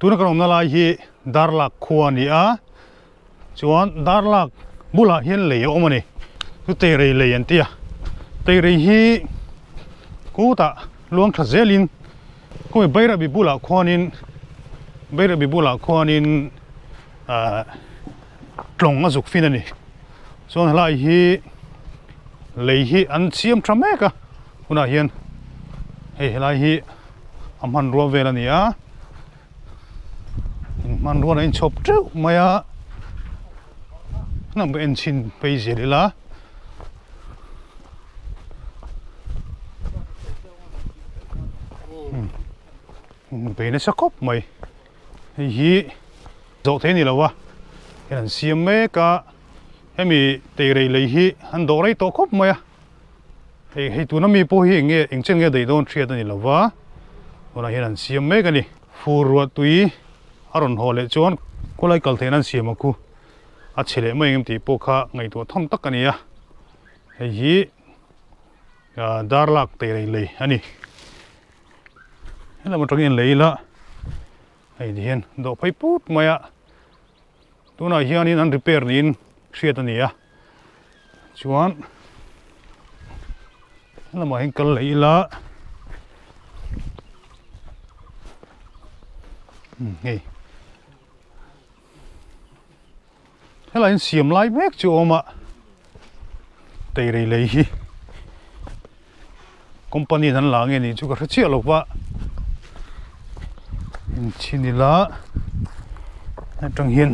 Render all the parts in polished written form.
Tuna kan awmna lai hi Darlak khua a ni a, chuan Darlak bulah hian lei a awm a ni. Chu Teirei lei an ti a, Teirei hi kutah luang tha zelin kawmi Bairabi bulah khuanin Bairabi bulah khuanin ahh tlawng a zuk fin a ni. Chuan helai hi lei hi an siam tha mek a hunah hian hei helai hi a hmanrua vel a ni a hmanrua a inchhawp teuh mai a hnam en chhin phei zel ila. Bei nasa khawp mai hei hi. Zawh thei a ni lo a, hei an siam mek a, hemi teirei lei hi an dawh rei tawh khawp mai a, hei hei tuna mi pawh hi eng nge eng chen nge daih dawn hriat a ni lo va, tunah hian an siam mek a ni. Fur ruah tui a rawn haw leh chuan khawlai kal theihna an siam ang khu a chhe leh mai ang em tih pawh kha ngaihtuah tham tak a ni a, hei hi darlak teirei lei a ni. Helam atangin lei ila. Hei ti hian dawh phei put mai a, tunah hianin an repair niin hriat a ni a, chuan helamah hian kal leh ila hei Helai hian siam lai mek chu a awm a, teirei lei hi company in an la nge nih chu ka hre chiah lo va, inchhin ila atang hian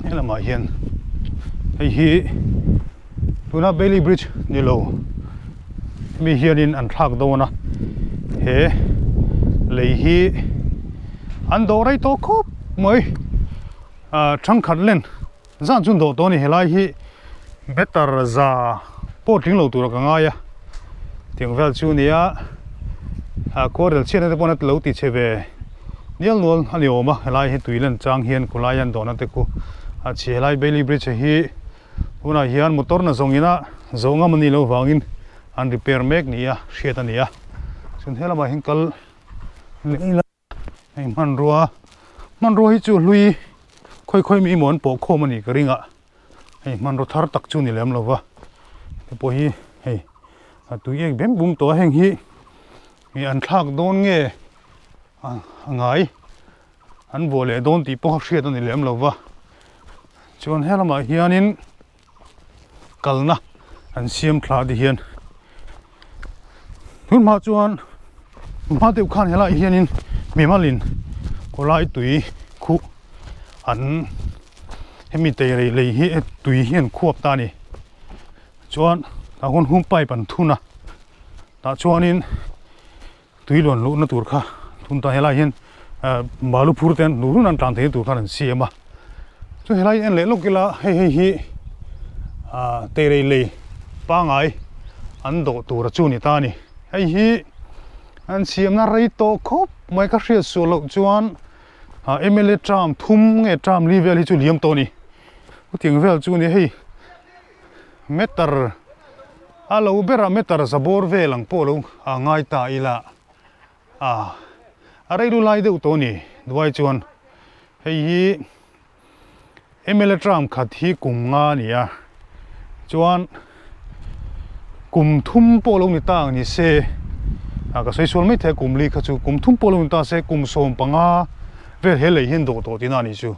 helamah hian hei hi tuna Bailey bridge ni lo mi hianin an thlak dawn a he lei hi an dawh rei tawh khawp mai ah thangkhat len zan chu an dawh tawh a ni helai hi better za pawh tling lo tura ka ngai a tiang vel chu a ni a ah khuarel chhiatna te pawh an lo ti chhe ve. Nial nual a ni awm a, helai hi tui len chang hian khulai an dawhna te khu a chhi helai Bailey Bridge hi tunah hian motor na zawng ina zawh ngam a nih loh vangin an repair mek ni a hriat a ni a, chuan he lamah hian kal leh ila hei hmanrua hmanrua hi chu hlui khawi khawi mi emaw an pawh khawm a nih ka ring a, hei hmanraw thar tak chu ni lem lo va hei pawh hi hei a tui ek bem bum tawh a heng hi an thlak dawn nge. A ngai an vuah leh dawn tih pawh a hriat a ni lem lo va chuan he lamah hianin kalna an siam thla ti hian tun hma chuan hma deuh khan helaiah hianin mimalin khawlai tui khuh an hemi teirei lei hi tui hi an khuap ta a ni chuan tah khawn hung pipe an thun a tah chuanin. Tui luan luhna tur kha tun ta helai hian balu phur te an hnu run an tlan theihna tur khan an siam a chuan helai en leh lawk ila hei hei hi ah teirei lei pangai an dawh tur a chu ni ta a ni hei hi an siamna rei tawh khawp mai ka hriat suah loh chuan ah mla term thum nge term li vel hi chu liam tawh a ni chutiang vel chu a ni hei. Meter a lo berah meter za bawr vel ang pawh lo a ngai ta ila a a rei lu lai deuh tawh a ni duai chuan hei hi mla term khat hi kum nga a ni a chuan kum thum pawh lo ni ta ang ni se a ka sawi sual maithei a kum li kha chu kum thum pawh lo ni ta se kum 15 vel he lei hian dawh tawh tihna a ni chu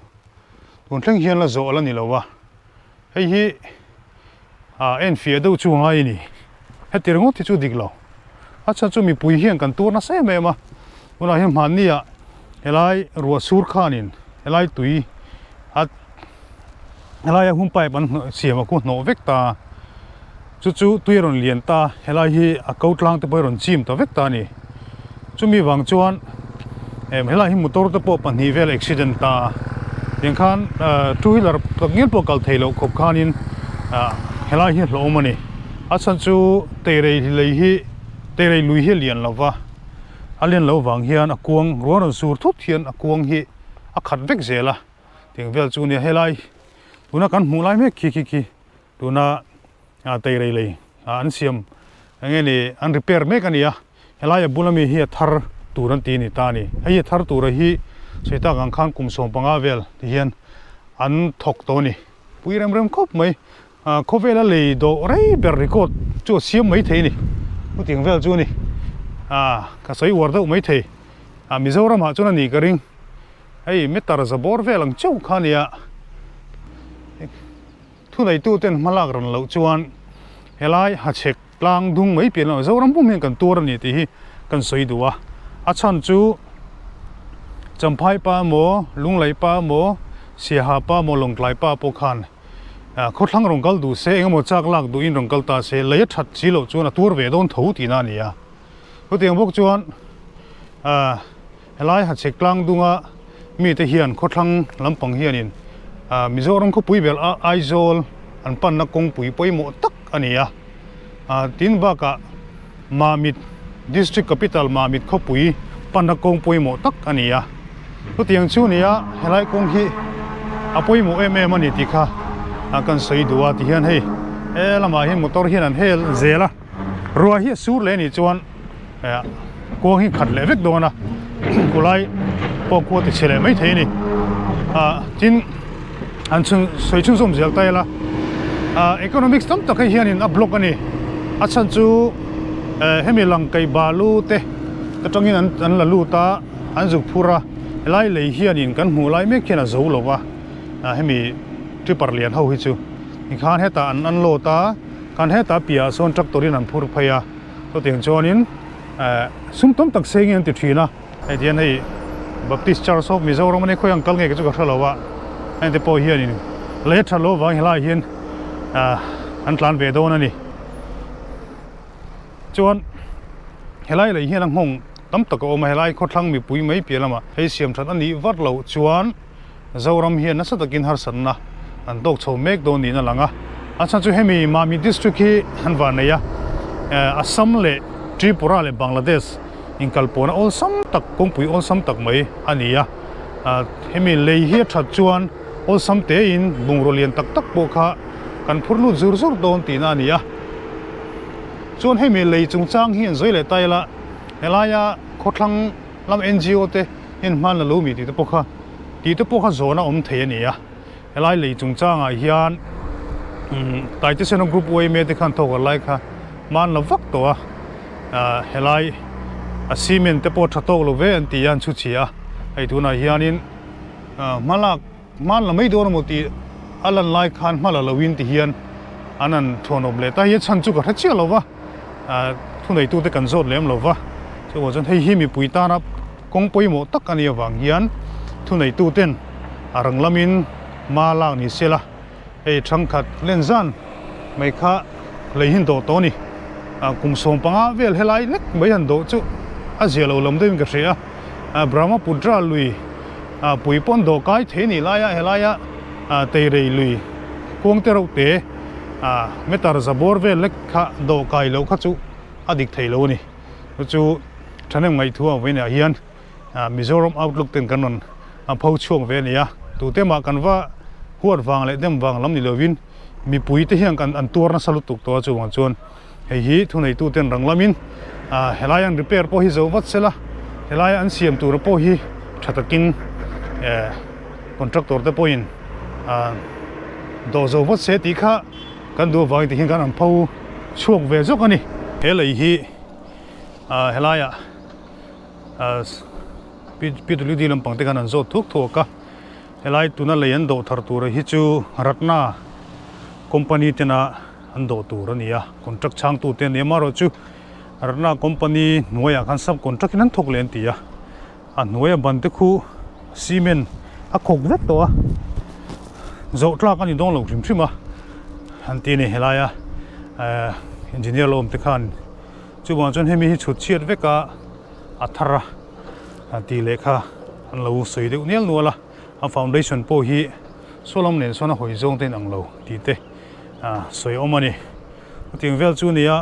tun thleng hian la zawh a la ni lo a. Hei hi ah en fiah deuh chu ngai a ni. Heti ringawt hi chu dik lo. A chhan chu mipui hian kan tuar nasa em em a. Tunah hian hmanni ah helai ruah sur khanin helai tui a helai a hum pipe an hnawh siam a khu hnawh vek ta. Chu chu tui a rawn lian ta helai hi a ko tlang te pawh hi a rawn chim ta vek ta a ni. Chumi vang chuan em helai hi motor te pawh pahnih vel accident ta tiang khan two wheeler tak ngial pawh kal theih loh khawp khanin ah helai hi a hlauhawm a ni. A chhan chu teirei lei hi teirei lui hi a lian lo va a lian loh vang hian a kuang ruang rawn sur thut hian a kuang hi a khat vek zel a tiang vel chu nia helai tuna kan hmuh lai mek khi khi khi tuna teirei lei an siam eng nge ni an repair mek a ni a. Helai a bula mi hi a thar tur an ti a ni ta a ni. Hei a thar tura hi sawi tak ang khan kum 15 vel ti hian an thawk tawh a ni. Pui rem rem khawp mai. Khawvela lei dawh rei ber record chu a siam mai thei a ni. Chutiang vel chu a ni. Ka sawi uar deuh mai thei. Mizoramah chuan a nih ka ring. Hei meter za bawr vel ang chauh kha a nia. Thuneituten hma lak ran loh chuan helai hachhek tlang dung mai pian lo Zoram pum hian kan tuar a ni tih hi kan sawi duh a. A chhan chu Champhai pa emaw, Lunglei pa emaw, Siaha pa emaw, Lawngtlai pa pawh khan khawthlang rawn kal duh se, engemaw chak lak duhin rawn kal ta se, lei a that si loh chuan a tuar ve dawn tho tihna a ni a. Chutiang bawk chuan Helai Hachhek tlang dunga mite hian khawthlang lampang hianin Mizoram khawpui ber Aizawl an panna kawngpui pawimawh tak a ni a. Tin bakah Mamit District Capital Mamit khawpui panna kawng pawimawh tak a ni a. Chutiang chu nia helai kawng hi a pawimawh em em a ni tih kha kan sawi duh a tihian hei he lamah hian motor hian an hel zel a. Ruah hi a sur leh anih chuan kuang hi khat leh vek dawn a kulai pawh khu a ti chhe leh mai thei a ni ah tin an chhun sawi chhunzawm zel ta ila ah economics tam tak hei hianin a block a ni a chhan chu eh hemi lang kei balu te atangin an an la lut a an zuk phur a helai lei hianin kan hmuh lai mek hian a zo lo va ah hemi tripper lian ho hi chu tikhan hetah an unload a. Kan hetah piahah sawn tractor in an phur phei a, chutiang chuanin eh sum tam tak seng in an ti thin a, hei tihian hei Baptist Church of Mizoram ania khawi ang kal nge ka chu ka hre lo a, heng te pawh hianin lei a that loh avangin helaiah hian ah an tlan ve dawn a ni. Chuan helai lei hian a nghawng tam tak a awm a, helai khawthlang mipui mai piah lamah hei siam that a nih vat loh chuan Zoram hian nasa takin harsatna an tawk chho mek dawn niin a lang a, a chhan chu hemi Mami district hi an van nei a, Assam leh Tripura leh Bangladesh inkalpawhna awlsam tak kawngpui awlsam tak mai a ni a, hemi lei hi a that chuan awlsam tein bungraw lian tak tak pawh kha kan phur lut zur zur dawn tihna a ni a, chuan hemi lei chungchang hi an zawi leh ta ila helaia khawthlang lam NGO te hian hman la lo mi tih te pawh kha tih te pawh kha zawn a awm thei a ni a helai lei chungchangah hian umm Taitesena group yma te khan thawk a lai kha hman la vak tawh a ah helai a cement te pawh tha tawk lo ve an ti a an chhu chhia a hei tunah hianin ah hma lak hman la mai dawn emaw tih a lan lai khan hma la loin ti hian an han thuanawm leh ta hi a chhan chu ka hre chiah lo va. Thuneitute kan zawt lem lo va, chuvang chuan hei hi mipui tana kawng pawimawh tak a nih avang hian thuneituten a rang lamin hma lak ni se la, hei thangkhat len zan mai kha lei hin dawh tawh a ni. Kum 15 vel helai lek mai han dawh chu a zia lo lam deuhin ka hria a, Brahmaputra lui pui pawn dawh kai thei a nih laia helaia Teirei lui kuang te reuh te meter za bawr vel lek kha dawh kai loh kha chu a dik thei lo a ni. Chu chu thahnem ngaihthua ang vawiinah hian Mizoram Outlook ten kan rawn pho chhuak ve a ni a. Tute mah kan va huat vang leh dem vang lam ni lovin mipui te hian kan an tuar nasa lutuk tawh a chuvang chuan hei hi thuneitu ten rang lamin helai an repair pawh hi zo vat sela helai an siam tur pawh hi tha takin contractor te pawhin dawh zo vat se tih kha Kan duh avangin tihian kan rawn pho chhuak ve zawk a ni. He lei hi ah helaiah ah PWD lampang te khan an zawt thuak thuak a, helai tuna lei an dawh thar tur hi chu Ratna company tena an dawh tur a ni a, contract chhangtu te a ni a, amaherawhchu Ratna company hnuaiah khan sub contract in an thawk leh an ti a. A hnuaia ban te khu cement a khawk vek tawh a, zawh tlak a ni dawn lo hrim hrim a, an ti a ni helaia ehh engineer lo awm te khan chuvang chuan hemi hi chhut chhiat vek a a thar a a tih leh kha an lo sawi deuh nial nual a, a foundation pawh hi saw lam nen sawn a hawi zawng te in ang lo tih te ah sawi awm a ni. Chutiang vel chu a ni a,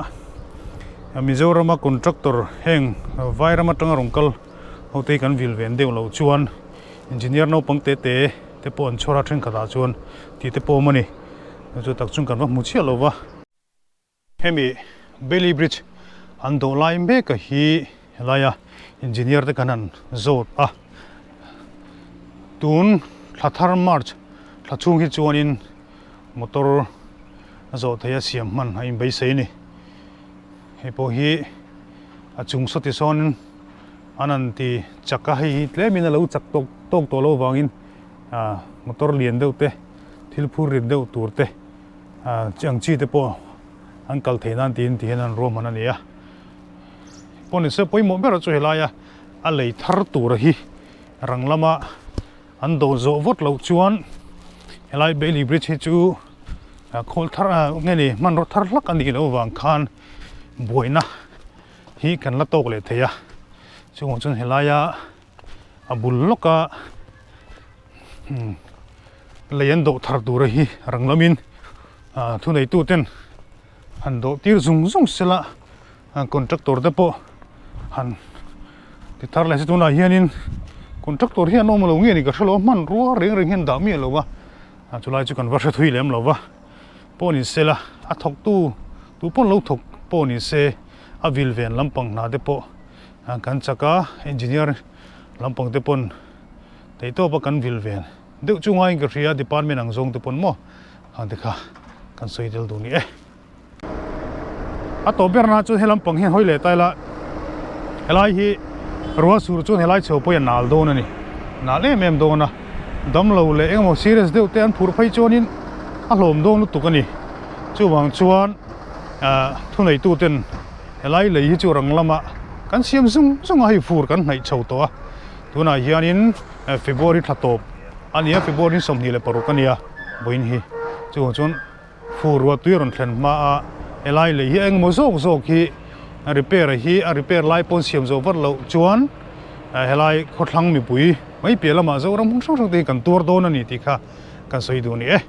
Mizorama contractor heng Vairam atanga rawn kal ho te hi kan vil ven deuh loh chuan engineer naupang te te te pawh an chhawr a thenkhatah chuan tih te pawh awm a ni. Chu tak chuan kan va hmu chiah lo va. Hemi Bailey Bridge an dawh lai mek a hi. Helaia engineer te kan han zawt a, tun thla thar March thla chhung hi chuanin motor a zawh theih a siam hman a inbeisei a ni. Hei pawh hi a chung sawti sawn an han ti chak a, hei hi tlemin a lo chak tawk tawk tawh loh vangin ah motor lian deuh te thil phur rit deuh tur te ah chi ang chi te pawh an kal theih nan tiin ti hian an ruahman a ni a. Pawh ni se pawimawh ber chu helaia a lei thar tura hi rang lama an dawn zawh vawt loh chuan helai Bailey Bridge hi chu khawl thar nge ni hmanraw thar hlak a nih loh avang khan buaina hi kan la tawk leh thei a chungah chuan helaia a bul lawka lei an dawh thar tura hi rang lamin thuneituten han dawh tir zung zung sela contractor te pawh han ti thar leh se tunah hianin contractor hi an awm lo nge ni ka hrelo a hmanrua reng reng hian dah miah lo va a chulai chu kan va hre thui lem lo va pawh ni sela a thawk tu tu pawn lo thawk pawh ni se a vil ven lampang hna te pawh kan chak a engineer lampang te pawn theihtawp a kan vil ven deuh chu ngaiin ka hria department ang zawng te pawn maw ang te kha kan sawi tel duh ni e. A tawp ber na chuan helam pang hian hawi leh ta ila helai hi ruah sur chuan helai chho pawh hi a nal dawn a ni nal em em dawn a damlo leh engemaw serious deuh te an phurh phei chuanin a hlawm dawn lutuk a ni chuvang chuan ah thuneitu ten helai lei hi chu rang lama kan siam zung zung a hei fur kan hnaih chho tawh a tunah hianin February thla tawp a ni a February 26 a ni a vawiin hi chuvang chuan. Fur ruah tui a rawn thlen hma a, helai lei hi engemaw zawk zawk hi repair hi a repair lai pawn siam zawh vat loh chuan helai khawthlang mipui mai piah lamah Zoram hmun hrang hrang te hi kan tuar dawn a ni tih kha kan sawi duh a ni e.